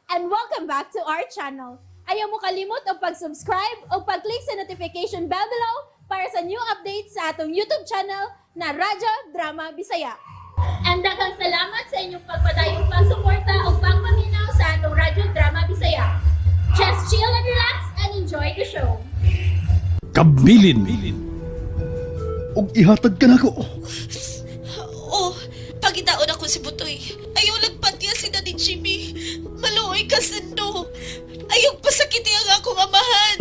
And welcome back to our channel. Ayaw mo kalimot og pag-subscribe o pag-click sa notification bell below para sa new updates sa atong YouTube channel na Radyo Drama Bisaya. And daghang salamat sa inyong pagpadayong pagsuporta o pagpaminaw sa atong Radyo Drama Bisaya. Just chill and relax and enjoy the show. Kabilin og ihatag ka nako. Oh, pagitaon ako si Butoy. Ayaw lagpatya si Daddy Jimmy. Maluoy ka, Sendo. Ayaw pasakiti ang akong amahan.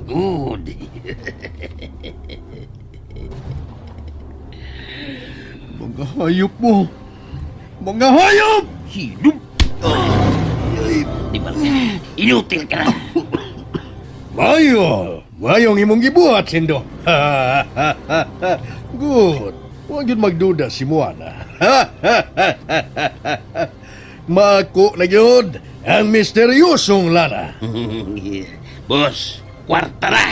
Good. Mga hayop mo. Mga hayop! Hidup. Di ba ka? Inutil ka na. Mayo! Mayong imong gibuhat, Sindo. Good. Huwag yun magduda si Moana. Mako na yun ang misteryosong lana. Boss, kwarta na.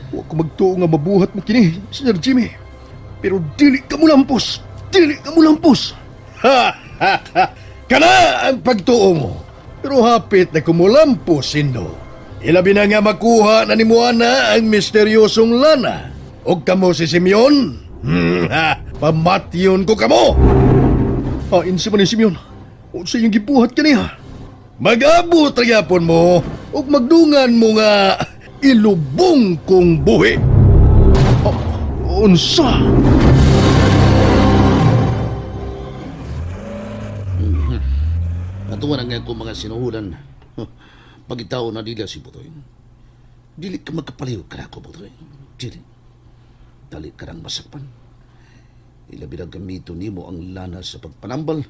Huwag ko magtuo nga mabuhat mo kini, Sir Jimmy. Pero dili ka mo lampos. Dili ka mo lampos. Kana ang pagtuo mo. Pero hapit na kumulampos, Sindo. Ilabi na nga makuha na ni Moana ang misteryosong lana. Og kamo si Simeon? Ha, pamatyon ko kamo! Hain si man ni Simeon. Unsa iyong gibuhat kaniya? Mag-abot ra gyapon mo ug magdungan mo nga ilubong kong buhi. Oh, unsa? Natuwa na nga ko mga sinuhulan. Pagitaw na nila si Butoy. Dili ka magkapaliw ka na ako, Butoy. Dili. Dali ka nang masakpan. Ilabi na gamito nimo ang lana sa pagpanambal.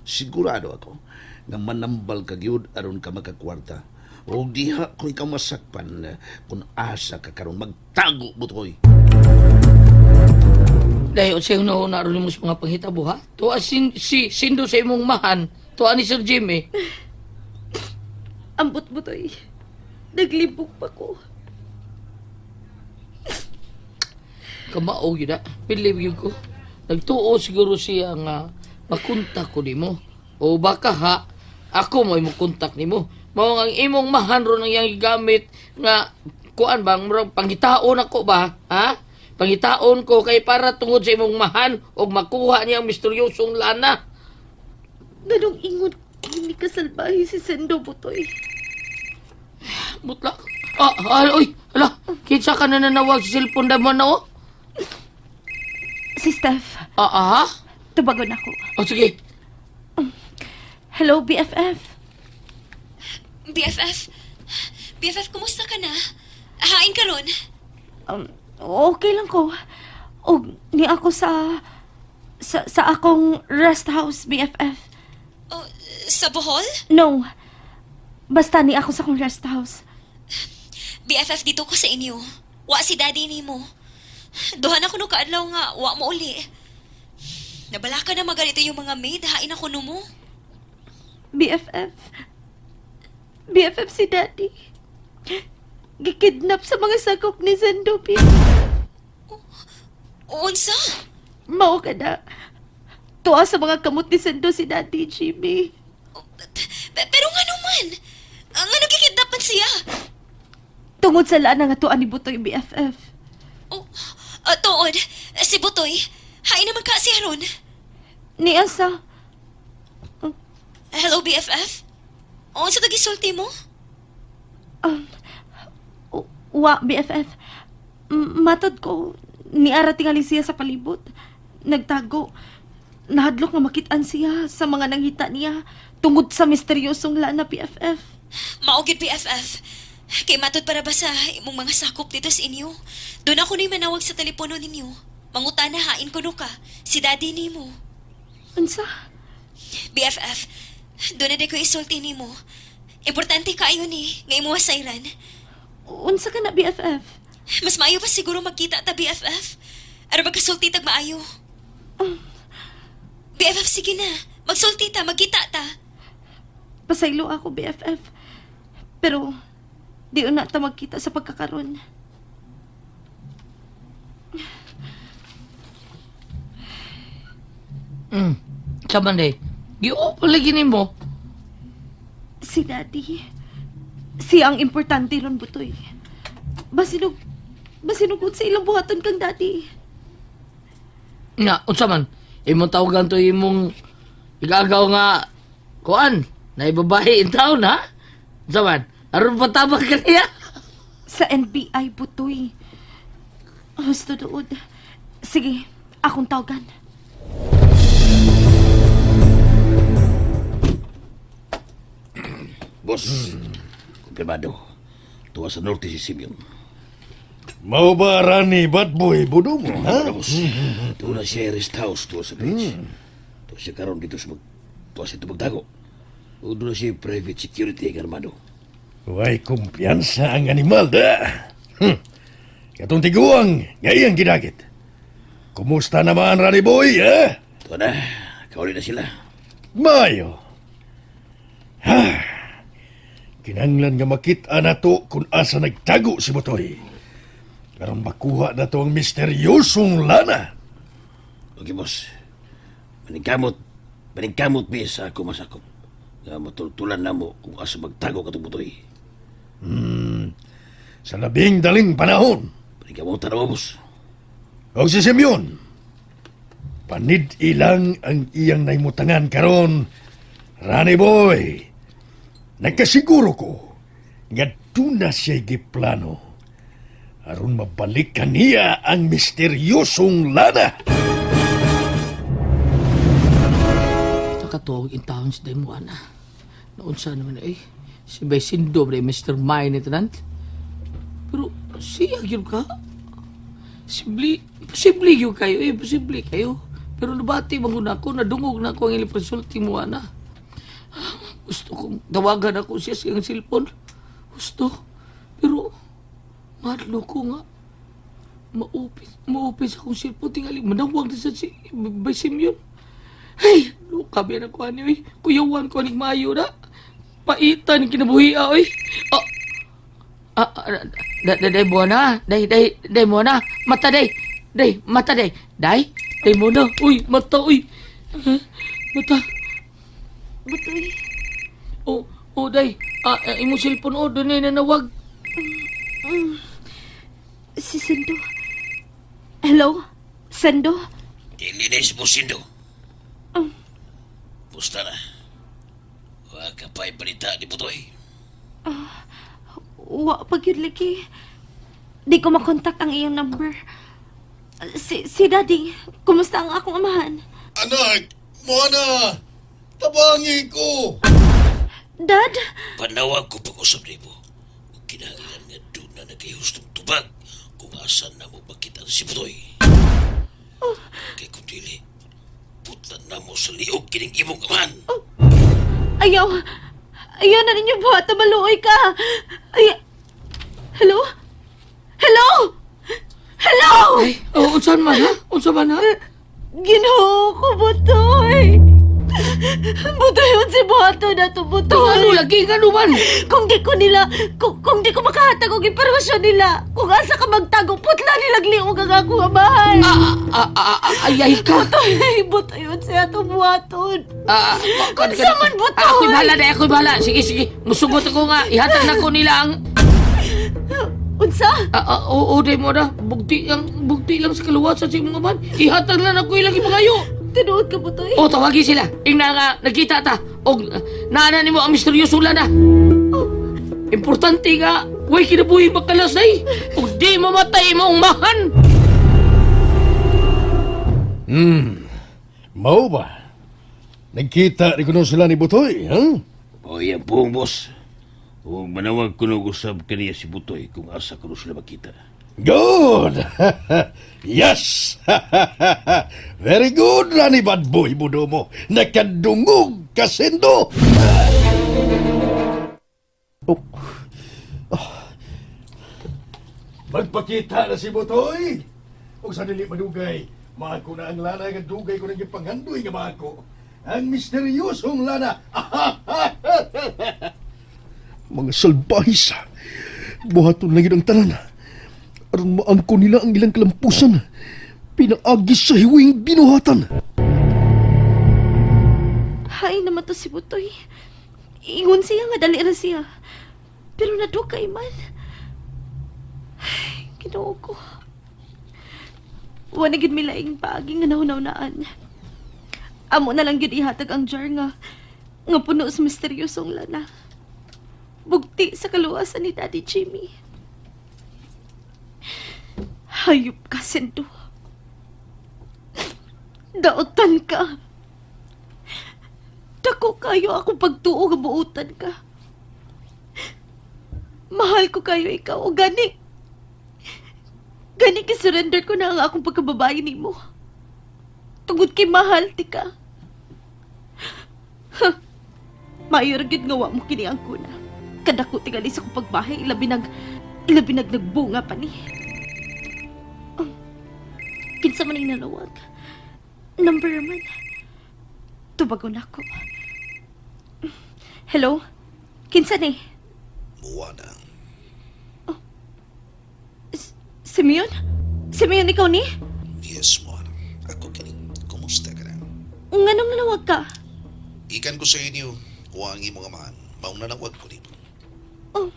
Sigurado ako nga manambal ka gyud aron ka makakwarta. O diha ko ikaw masakpan kung asa ka karon magtago, Butoy. Dahil unsay hunahuna aron nimo sa mga panghitabo ha? Tuwa sin, si Sindo sa imong mahan, tuwa ni Sir Jimmy. Ambot, Butoy. Naglibog pa ko. Kamao gyud na. Believe gyud ko. Nagtuo siguro siya nga makontak ko nimo. O baka ha, ako mo imong kontak nimo. Mao nga ang imong mahan ron ang iyang gigamit nga kuan bang murag pangitaon ako ba, ha? Pangitaon ko kay para tungod sa imong mahan og makuha niya ang misteryosong lana. Ganong ingon, hindi ka salbahe si Sendo, Butoy. Mutlak. Ah, ah, oy, ala, kinsa ka na nanawag sa cellphone damo na oh? Si Steph, Ah, ah, ha? tubagon ako. O sige. Hello, BFF. BFF? BFF, kumusta ka na? Hain ka ron? Um, okay lang ko. Og ni ako sa akong rest house, BFF. Oh, sa Bohol? No. Basta ni ako sa akong rest house. BFF, dito ko sa inyo. Wa si daddy nimo. Duhan ako no kaadlaw nga, wa mo uli. Nabala ka na maganito yung mga maid, hain ako no mo. BFF. BFF si Daddy. Gikidnap sa mga sakop ni Zendo, BFF. Unsa? Mao ka na. Tuwa sa mga kamot ni Zendo si Daddy, Jimmy. Oh, pero nga naman? Nga nagkikidnapan siya? Tungod sa laan nga tuwa ni Butoy, BFF. Oh, tuod, si Butoy, hain naman ka siya ron. Niya sa. Hello, BFF? Unsa to gisulti mo? Um, wa, BFF. Matod ko, niara tingali siya sa palibot. Nagtago. Nahadlok nga makitaan siya sa mga nanghita niya tungod sa misteryosong lana, BFF. Mao gyud, BFF. Kay matod para ba sa imong mga sakop dito sa inyo? Doon ako ni manawag sa telepono ninyo. Mangutana hain kuno ka. Si daddy nimo. Unsa? BFF, doon na di ko isulti nimo. Importante kaayo ni nga imuha sayran. Unsa ka na, BFF? Mas maayo pa siguro magkita ta, BFF. Aron magkasulti tag maayo. BFF, sige na. Magsulti ta, magkita ta. Pasaylo ako, BFF. Pero, di na ta magkita sa pagkakaron. Sa man day. Gi-off lagi nimo. Si Daddy. Siya ang importante ron, Butoy. Basinog, basinugod sa ilang buhaton kang Daddy. Nga, unsa man? Imong tawagan to imong igagaw nga kuan na ibabae in town ha? Unsa man? Aron patabang ka niya? Sa NBI, Butoy. Husto dood. Sige, akong tawagan. Boss, kumpirmado. Tuwa sa norte si Simeon. Mao ba rani bad boy budo mo, ha? Ano, boss? Tuwa na siya rest house, tuwa sa beach. Tuwa siya karon dito sa mag... Tuwa siya tumagtago. O doon na siya private security ang armado. Way kumpiyansa ang animal da. Katong tiguang, ngayang gidagit. Kumusta naman, Rani Boy, eh? Tuwa na, kauli na sila. Mayo. Ha. Kinanglan nga makita na to kung asa nagtago si Butoy. Karon makuha na to ang misteryosong lana. Okay, boss. Maningkamot, maningkamot mi sa ako masakop. Nga matultulan na mo kung asa magtago katong butoy. Sa labing daling panahon. Paningkamutan na mo, boss. Og si Simeon, panid ilang ang iyang naimutangan karon. Rani boy, nagkasiguro ko nga duna siya giplano aron mabalik kaniya ang misteryosong lana. Nakatuog in town si Daymuana. Naunsa naman eh. Si Besindo ba Mr. Mine tanan. Pero siya gyud ka. Posible, posible gyud kayo eh, posible kayo. Pero nabati man gud ako, nadungog na ako ang ilang pagsulti mo ana. Gusto kong tawagan ako siya sa iyang cellphone. Gusto. Pero madlo ko nga. Maupis, maupis akong cellphone. Tingali, manawag na sa si Bay Simeon. Ay, luka ba na ko ani oy. Kuyawan ko aning maayo na. Paitan kinabuhi ah, oy. Ah, ah, ah, da, da, day mo na. Day, day, day mo na. Mata day. Day, mata day. Day, day mo na. Uy, mata uy. Ah, mata. Butoy, Oh, oh day. Ah, ah, imong cellphone oh, dunay nanawag. si Sendo. Hello? Sendo? Dili na si Bosindo. Busta na. Wa ka pa'y balita ni Butoy. Wa pag yun lagi. Di ko makontak ang iyong number. Si Daddy, kumusta ang akong amahan? Anak, Moana, tabangi ko. Dad? Panawag ko pag-usap ni mo. Ug kinahanglan nga doon na nagkahustong tubag kung asan na mo makita si Butoy. Kay kung dili, putlan na mo sa liog kining imong amahan. Ayaw! Ayaw na ninyo buhat na maluoy ka! Ay... Hello? Hello? Hello? Ay, oh, unsan man ha? Unsa man ha? Ginoo ko, Butoy! Butoy yun si Buhato na to, Butoy! Ano lagi nga man? Kung di ko nila, kung di ko makahatag og impormasyon nila, kung asa ka magtago, putla nila liog ang akong amahan. Ah, ah, ah, ah, ay, ay ka. Butoy, butoy yun siya itong buhaton. Ah, Kung sa man butoy! Ah, ako'y bahala na, ako'y bahala. Sige, sige. Musugot ako nga. Ihatag na ko nila ang... Unsa? Ah, ah, oo, day mo na. Bugti lang sa kaluwasan sa imong man. Ihatag na nako ilang ipangayo. Tinuod ka, Butoy. O, tawagi sila. Ingna nga, nagkita ta. Og, naana nimo ang misteryoso lana. Importante nga, way kinabuhi makalas ay. Og di mamatay imong mahan. Mao ba? Nagkita rin ko nun sila ni Butoy, ha? O yan po, boss. Kung manawag ko nung usab kaniya si Butoy kung asa ko sila makita. Good! Yes! Very good, Rani Bad Boy, budo mo. Nakadungog kasendo! Oh. Oh. Magpakita na si Butoy! O sa dili madugay, maako na ang lana nga dugay ko nang gipanghandoy nga maako. Ang misteryosong lana! Mga salbahis! Buhaton lang yun ang tanan. Aron maangko nila ang ilang kalampusan. Pinaagi sa hiwing binuhatan. Hay naman to si Butoy. Ingon siya nga dali ra siya. Pero nadukay man. Ay, Ginoo ko. Wa na gyud milaing paagi nga nahunaw-naan. Amo na lang gyud ihatag ang jar nga nga puno sa misteryosong lana. Bugti sa kaluwasan ni Daddy Jimmy. Hayop ka, Sendo. Daotan ka. Dako kayo akong pagtuo nga buutan ka. Mahal ko kayo ikaw. O gani. Gani ki-surrender ko na ang akong pagkababae nimo. Tungod kay mahal ti ka. Huh. Maayo ra gyud nga wa mo kini ang kuna. Kadako tingali sa akong pagbahay, ilabi nag nagbunga pa ni. Oh. Kinsa man ang nalawag. Number man. Tubagon ako. Hello? Kinsa ni? Moana. Simeon? Simeon, ikaw ni? Yes, Moana. Ako kini. Kumusta ka na? Nganong nanawag ka? Ikan ko sa inyo, kuha ang imong amahan. Mauna na wag ko nimo. Oh.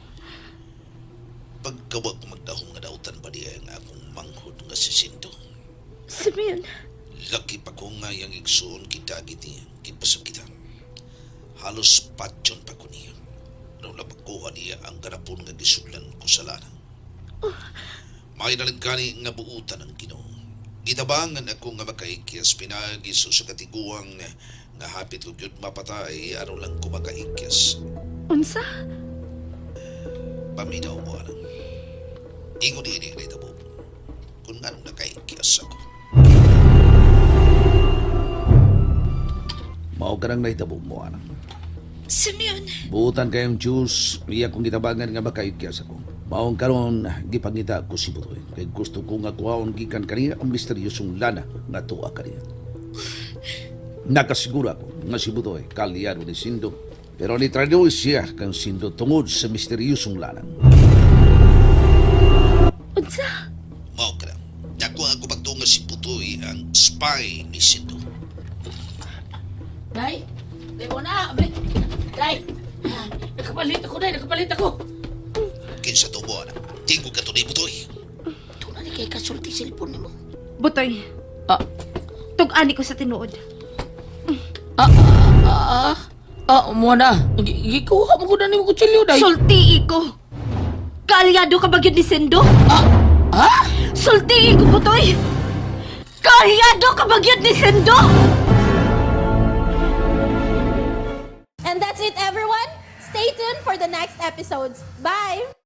Pagkawag ko magdahom nga dautan ba diya ang akong manghod nga si Sindo. Simeon, Laki pa ko nga yang igsuon kita giti, gipasab kita. Halos patyon pa ko niya. Nung napakuha niya ang garapon nga gisudlan ko sa lana. May kani nga buutan ang Ginoo. Gitabangan ako nga makaikyas pinaagi sa sa katiguang nga hapit ko gyud mapatay aron lang ko makaikyas. Unsa? Paminaw mo anang. Ingon ini kay tabo. Kung anong nakaikyas ako. Mao ka nang nahitabo mo anang. Simeon, Buutan kayong Diyos, iya kong gitabangan nga makaikyas ako. Maong karon gipangita ko si Butoy. Kay gusto ko nga kuhaon gikan kaniya ang misteryosong lana nga tuwa kaniya. Nakasiguro ako nga si Butoy kalyado ni Sindo. Pero ni traidor siya kang Sindo tungod sa misteryosong lana. Unsa? Mao ka na. Nakuha ako pagtunga si Butoy ang spy ni Sindo. Day, day mo na. Abli. Day, nakapalit ako, day. Nakapalit ako. Kinsa to mo, anak? Tingog ka to ni Butoy. Ito na ni kay kasulti cellphone nimo. Butoy, Ah, tug-ani ko sa tinuod. ah, ah, ah, ah, mo na. Gikuha mo ko na nimo kutsilyo, day. Sultii ko. Kaalyado ka ba gyud ni Sendo? Ah, ha? Sultii ko, Butoy! Kaalyado ka ba gyud ni Sendo? And that's it, everyone. Stay tuned for the next episodes. Bye!